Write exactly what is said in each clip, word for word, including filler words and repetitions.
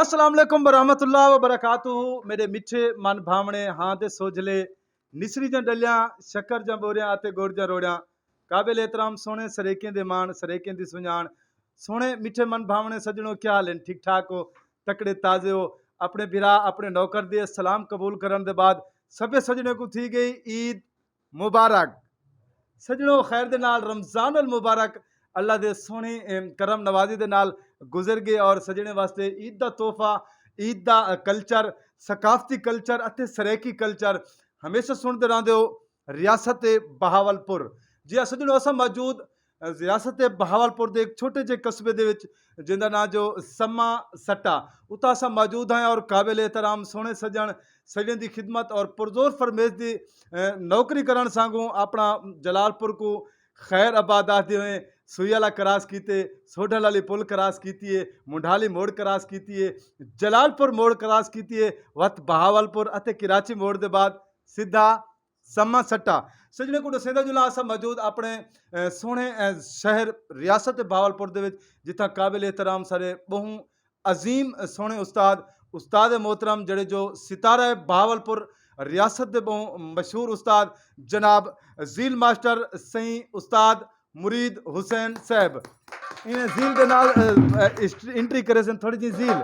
السلام علیکم ورحمۃ اللہ وبرکاتہ۔ میرے میٹھے من بھاونے ہاں دے سوجھلے، نسری جاں ڈلیاں، شکر جاں بوریاں اتے گڑ جاں روڑیاں۔ قابل احترام سوہݨے سریکیں دے ماݨ، سریکیں دی سنڄاݨ۔ سوہݨے میٹھے من بھاونے سڄݨو، کیا حال ہن؟ ٹھیک ٹھاک ہو؟ تکڑے تازے ہو؟ اپݨے بھرا، اپݨے نوکر دے سلام قبول کرݨ دے بعد سبھے سڄݨے کوں تھی ڳئی عید مبارک۔ سڄݨو، خیر دے نال رمضان المبارک اللہ دے سوہݨی، ام، کرم نوازی دے نال گزر ڳئے، اور سڄݨے واسطے عید دا تحفہ، عید دا، ا، کلچر، ثقافتی کلچر اتے سرائیکی کلچر ہمیشہ سݨدے رہندے ہو۔ ریاست بہاول پور، جی ہاں سڄݨو، اساں موجود ریاست بہاول پور دے ہک چھوٹے جے قصبے دے وچ، جیندا ناں جو سما سٹا، اتھاں اساں موجود ہیں اور قابل احترام سوہݨے سڄݨ، سڄݨ دی خدمت اور پرزور فرمیش دی، اے، نوکری کرݨ سانگوں اپݨا جلال پور کوں خیر آباد آہدے ہوئے سوئی والا کراس کیتے، سوڈھل والی پل کراس کیتی ہے، منڈھالی موڑ کراس کیتی ہے، جلال پور موڑ کراس کیتی ہے، وت بہاول پور اتے کراچی موڑ دے بعد سدھا سما سٹا۔ سڄݨے کوں ݙسیندا جلاں، اساں موجود اپݨے، اے، سوہݨے، اے، شہر ریاست بہاول پور دے وچ، جتھاں قابل احترام ساݙے ٻہوں عظیم سوہݨے استاد، استاد محترم جڑے جو ستارہ بہاول پور ریاست دے ٻہوں مشہور استاد جناب ذیل ماسٹر سئیں استاد مرید حسین صاحب۔ ایویں ذیل دے نال، اے، اے، اسٹ-، انٹری کریسن، تھوڑی جی ذیل۔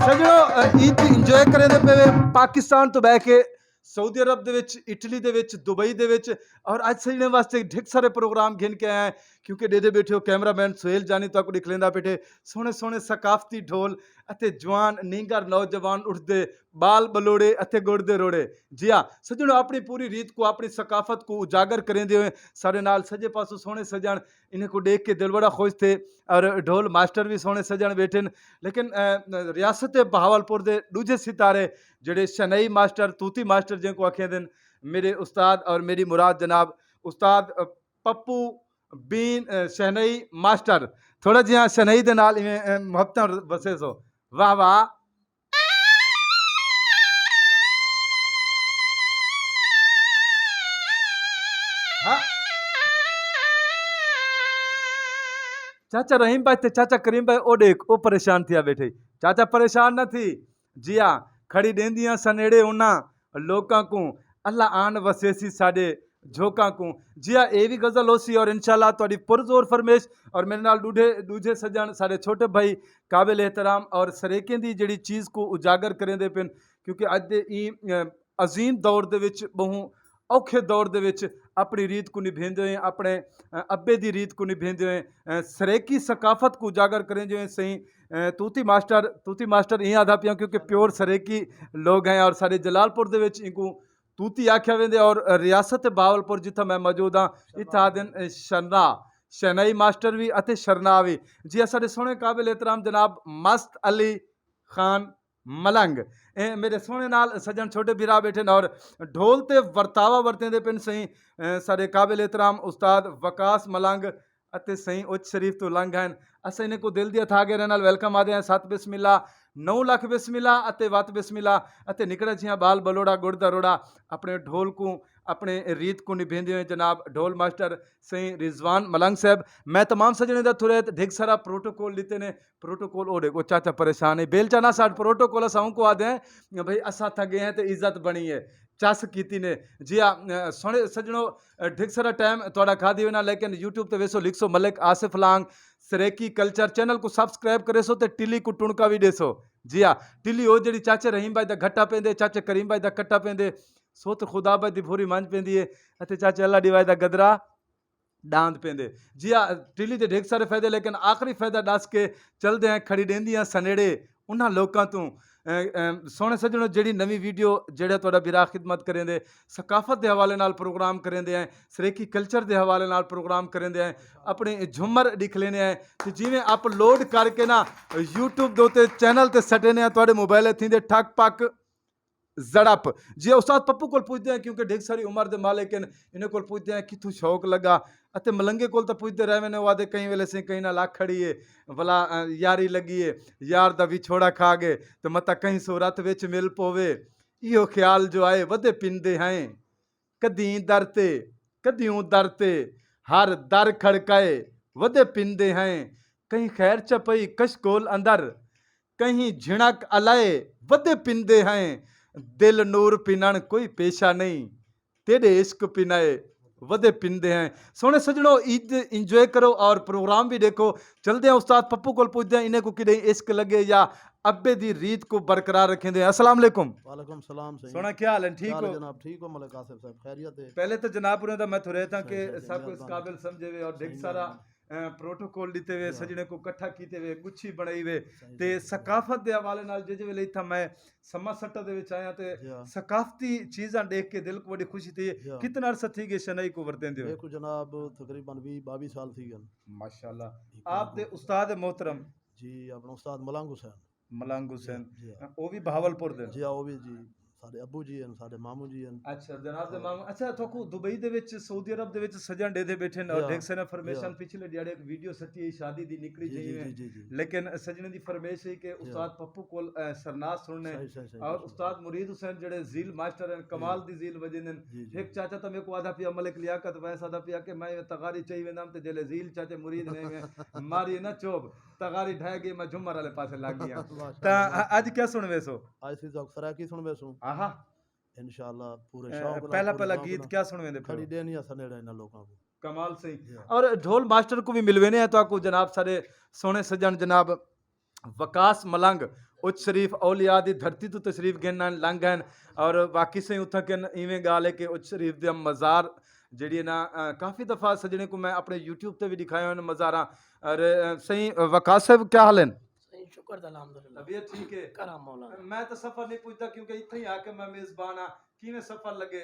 سڄݨو، اے، عید دی انجوائے کریندے پئے وے، پاکستان توں ٻہہ کے سعودی عرب دے وچ، اٹلی دے وچ، دبئی دے وچ، اور اڄ سڄݨے واسطے ڈھک سارے پروگرام گھن کے آئے ہیں، کیونکہ ݙیہدے ٻیٹھے ہو کیمرہ مین سہیل جانی تہاکوں ݙکھلیندا ٻیٹھے سوہݨے سوہݨے ثقافتی ڈھول اتے جوان نینگر نوجوان اٹھدے ٻال ٻلوڑے اتے گڑ دے روڑے۔ جی ہاں سڄݨو، اپݨی پوری ریت کوں، اپݨی ثقافت کوں اجاگر کریندے ہوئے ساݙے نال سڄے پاسوں سوہݨے سڄݨ، انہیں کوں ݙیکھ کے دل بڑا خوش تھے۔ اور ڈھول ماسٹر وی سوہݨے سڄݨ ٻیٹھن، لیکن، اے، ریاست بہاول پور دے ݙوجھے ستارے جڑے شہنائی ماسٹر، طوطی ماسٹر جن کو آکھیندن، میرے استاد اور میری مراد جناب استاد، اے، پپو بین، اے، شہنائی ماسٹر۔ تھوڑا جیہاں شہنائی دے نال ایویں، اے، محبتاں وسے سو۔ واہ واہ۔ ہاں۔ چاچا رحیم بھائی تے چاچا کریم بھائی او ݙیکھ، او پریشان تھیا ٻیٹھے۔ چاچا پریشان نہ تھی۔ جی ہاں، کھڑی ݙیندیاں سنیڑے انہاں لوکاں کوں، اللہ آن وسیسی ساݙے جھوکاں کوں۔ جی ہاں، اے وی غزل ہوسی اور انشاءاللہ تہاݙی پرزور فرمیش۔ اور میرے نال ݙوجھے، ݙوجھے سڄݨ ساݙے چھوٹے بھائی قابل احترام اور سریکیں دی جڑی چیز کوں اجاگر کریندے پن، کیونکہ اڄ دے ایں، اے، عظیم دور دے وچ، ٻہوں اوکھے دور دے وچ اپݨی ریت کوں نبھیندے ہوئے، اپݨے، اے، ابے دی ریت کوں نبھیندے ہوئے، اے، سریکی ثقافت کوں اجاگر کریندے ہوئے سئیں، اے، طوطی ماسٹر، طوطی ماسٹر ایں آہدا پیاں کیونکہ پیور سریکی لوگ ہیں اور ساݙے جلال پور دے وچ اینکوں طوطی آکھیا ویندے اور ریاست بہاول پور جتھاں میں موجود ہاں، اتھاں آہدن، اے، شرنا، شہنائی ماسٹر وی اتے شرنا وی۔ جی اساݙے سوہݨے قابل احترام جناب مست علی خان ملنگ۔ اے میرے سوہݨے نال سڄݨ چھوٹے بھرا ٻیٹھن اور ڈھول تے ورتاوا ورتیندے پن سئیں، اے، ساݙے قابل احترام استاد وقاص ملنگ اتے سئیں اچ شریف توں لنگھ ہن۔ اساں انہیں کوں دل دی اتھاہ گہرے نال ویلکم آہدے ہیں۔ ست بسم اللہ، نو لکھ بسم اللہ اتے وت بسم اللہ اتے نکڑا جیہاں ٻال ٻلوڑا گڑ دا روڑا اپݨے ڈھول کوں، اپݨے ریت کوں نبھیندے ہوئے جناب ڈھول ماسٹر سئیں رضوان ملنگ صاحب۔ میں تمام سڄݨیں دا تھوڑے ڈھگ سارا پروٹوکول ݙتے نے، پروٹوکول او ݙیکھو، چاچا پریشان ہے۔ بیلچانہ ساݙ پروٹوکول اساں اونکوں آہدے ہیں، بھئی اساں تھاں ڳئے ہیں تے عزت بݨی ہے، چس کیتی نے۔ جی ہاں، اے، سوہݨے سڄݨو، اے، ڈھگ سارا ٹائم تہاݙا کھا دی وینا، لیکن یوٹیوب تے ویسو لکھسو ملک آصف لانگ سریکی کلچر چینل کوں سبسکرائب کریسو تے ٹلی کوں ٹݨکا وی ݙیسو۔ جی ہاں، ٹلی او جڑی چاچے رحیم بھائی دا گھٹا پیندے، چاچے کریم بھائی دا کٹا پیندے، سوت خدا بھائی دی بھوری منجھ پیندی ہے، اتے چاچے اللہ ݙیوائی دا گدرا ݙاند پیندے۔ جی ہا، ٹلی دے ڈھگ سارے فائدے، لیکن آخری فائدہ ݙس کے چلدے ہیں، کھڑی ݙیندیاں سنیڑے انہاں لوکاں توں۔ اے، اے، سوہݨے سڄݨو، جیڑھی نویں ویڈیو جیڑھا تہاݙا بھرا خدمت کریندے، ثقافت دے حوالے نال پروگرام کریندے ہیں، سریکی کلچر دے حوالے نال پروگرام کریندے ہیں، اپݨے جھمر ݙکھلیندے ہیں، تے جیویں اپلوڈ کر کے نا یوٹیوب دے اتے چینل تے سٹیندے ہیں، تہاݙے موبائل تھیندے ٹھک پک۔ زڑپ۔ جی استاد پپو کول پچھدے ہیں، کیونکہ ڈھگ ساری عمر دے مالک ہیں، انہیں کول پچھدے ہیں کتھوں شوق لگا۔ اتے ملنگے کول تاں پچھدے رہ وینے، او آہدے کہیں ویلے سئیں کہیں نال اکھ کھڑی ہے، ولا، اے، یاری لگی ہے، یار دا وچھوڑا کھا گئے تے متاں کہیں صورت وچ مل پووے۔ ایہو خیال جو آئے ودے پندے ہیں، کدی ایں در تے، کدی اوں در تے، ہر در کھڑکائے ودے پندے ہیں۔ کہیں خیر چ پئی کشکول اندر، کہیں جھنک الائے ودے پندے ہیں۔ دل نور پنݨ کوئی پیشہ نہیں، تیݙے عشق پنائے ودے پندے ہیں۔ سوہݨے سڄݨو، عید انجوائے کرو اور پروگرام بھی ݙیکھو۔ چلدے ہیں استاد پپو کول، پچھدے ہیں انہیں کوں کݙیں عشق لڳے یا ابے دی ریت کوں برقرار رکھیندے ہیں۔ السلام علیکم۔ وعلیکم السلام سئیں۔ سوہݨا، کیا حال ہے؟ ٹھیک ہو؟ جناب؟ ٹھیک ہو ملک آصف صاحب، خیریت ہے؟ پہلے تو جناب ہوراں دا میں تھوڑے تاں کہ سب کو اس قابل سمجھے ہوئے اور ڈھگ سارا پروٹوکول ݙتے وے، سڄݨے کوں کٹھا کیتے وے، ڳچھی بݨائی وے۔ تے ثقافت دے حوالے نال جے جے ویلے اتھاں میں سما سٹا دے وچ آیا تے ثقافتی چیزاں ݙیکھ کے دل کوں وݙی خوشی تھی۔ کتنا عرصہ تھی ڳئے شنائی کوں ورتیندے ہوئے؟ میرے کو جناب تقریباً ویہہ ٻاویہہ سال تھی ڳئے۔ ماشاءاللہ۔ آپ دے استاد محترم؟ جی، اپنا استاد ملنگ حسین۔ ملنگ حسین۔ جی ہاں۔ او وی بہاول پور دے؟ جی ہاں، او وی جی ساڈے ابو جی ہن، ساڈے ماموں جی ہن۔ اچھا، جناب دے ماموں۔ اچھا، تہاکوں دبئی دے وچ، سعودی عرب دے وچ سڄݨ ݙیہدے ٻیٹھن اور ڈھگ سارے فرمیشن۔ پچھلے ݙیہاڑے ہک ویڈیو سٹی ہے شادی دی، نکلی جی، جی، جی۔ لیکن سڄݨیں دی فرمیش ہے کہ استاد پپو کول، اے، سرناز سݨݨے۔ اور استاد مرید حسین جڑے زیل ماسٹر ہن، کمال دی زیل وڄیندن۔ ہک چاچا تاں میکوں آہدا پیا، ملک لیاقت ویس آہدا پیا کہ میں ایویں تغاری چائی ویندم تے جیلے زیل چاچے مرید نے ایویں ماری نا چوب، تغاری ڈھہہ ڳئی، میں جھمر والے پاسے لڳ ڳیا۔ تاں اڄ کیا سݨویسو؟ اڄ سئیں تہاکوں سرائیکی سݨویسوں۔ آہا۔ انشاءاللہ پورے شوق نال۔ پہلا پہلا گیت کیا سݨویندے پئے ہو؟ کھڑی ݙینی اساں نیڑے انہاں لوکاں کوں۔ کمال سئیں۔ اور ڈھول ماسٹر کوں وی ملوینے ہیں تہاکوں، جناب ساݙے سوہݨے سڄݨ جناب وقاص ملنگ، اچ شریف اولیاء دی دھرتی توں تشریف گھن آئن، لنگھ آئن۔ اور واقعی سئیں اتھاں کن ایویں ڳالھ ہے کہ اچ شریف دے مزار جیڑھی ہے نا، آ، کافی دفعہ سڄݨیں کوں میں اپݨے یوٹیوب تے وی ݙکھائے ہوئے مزاراں۔ اور، آ، سئیں وقاص صاحب، کیا حال ہیں؟ سئیں شکر ہے، الحمدللہ۔ طبیعت ٹھیک ہے؟ کرم مولا دا۔ میں تاں سفر نہیں پچھدا کیونکہ اتھاں ہی آ کے میں میزبان ہاں۔ کیویں سفر لڳے؟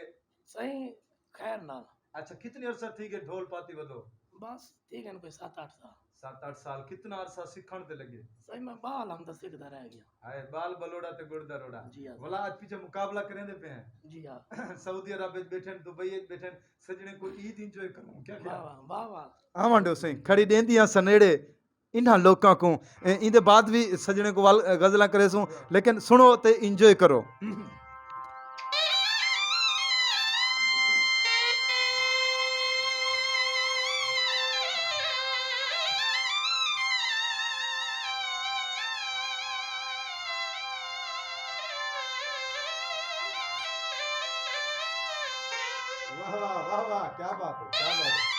سئیں خیر نال۔ اچھا، کتنی عرصہ تھی ڳئے ڈھول پاتی ودو؟ بس تھی ڳئے کوئی ست اٹھ سال۔ ست اٹھ سال۔ کتنا عرصہ سکھݨ تے لڳے؟ سئیں میں ٻال ہم تاں سکھدا رہ ڳیا۔ ہائے، ٻال ٻلوڑا تے ڳڑ دا روڑا۔ جی ہاں۔ بھلا اڄ پچھے مقابلہ کریندے پئے ہیں؟ جی ہاں۔ سعودی عرب وچ ٻیٹھن، دبئی وچ ٻیٹھن، سڄݨیں کوں عید انجوائے کروں، کیا خیال؟ واہ واہ، واہ واہ۔ آوݨ ݙیو سئیں، کھڑی ݙیندیاں سنیڑے انہاں لوکاں کوں۔ اے، ایندے بعد وی سڄݨیں کوں ول غزلاں کریسوں، لیکن سݨو تے انجوائے کرو۔ واہ واہ، واہ واہ، کیا بات ہے، کیا بات ہے۔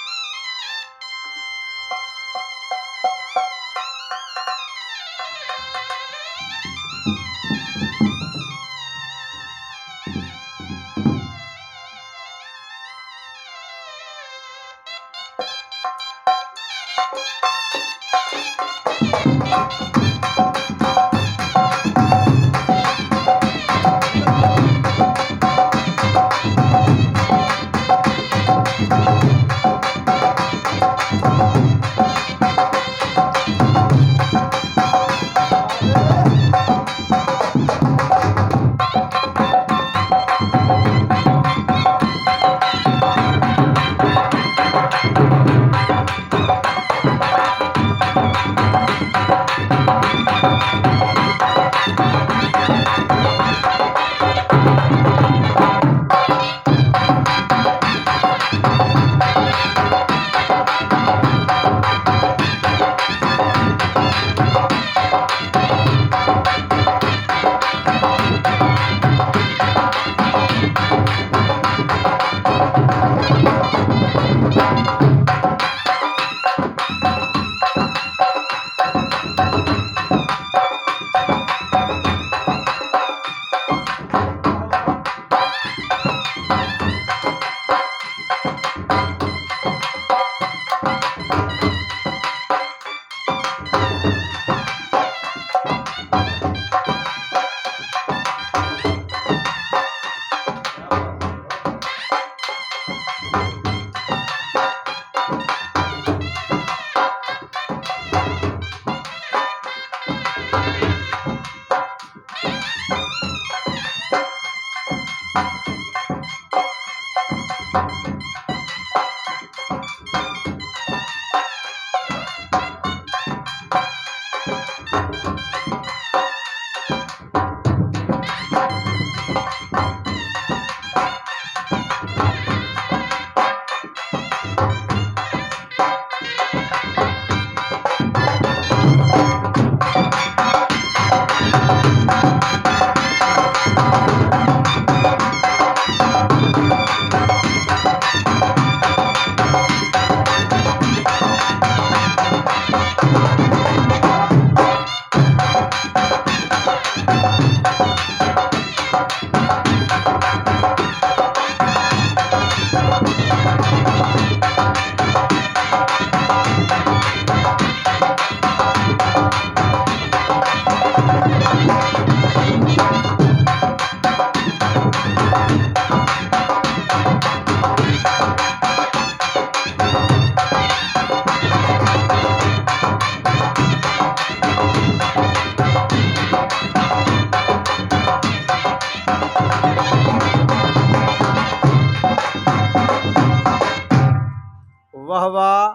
واہ واہ،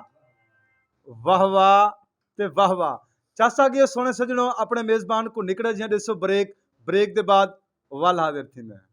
واہ واہ تے واہ واہ۔ چس آ ڳیا سوہݨے سڄݨو، اپݨے میزبان کوں نکڑے جیہاں ݙیسو بریک، بریک دے بعد ول حاضر تھیندے ہیں۔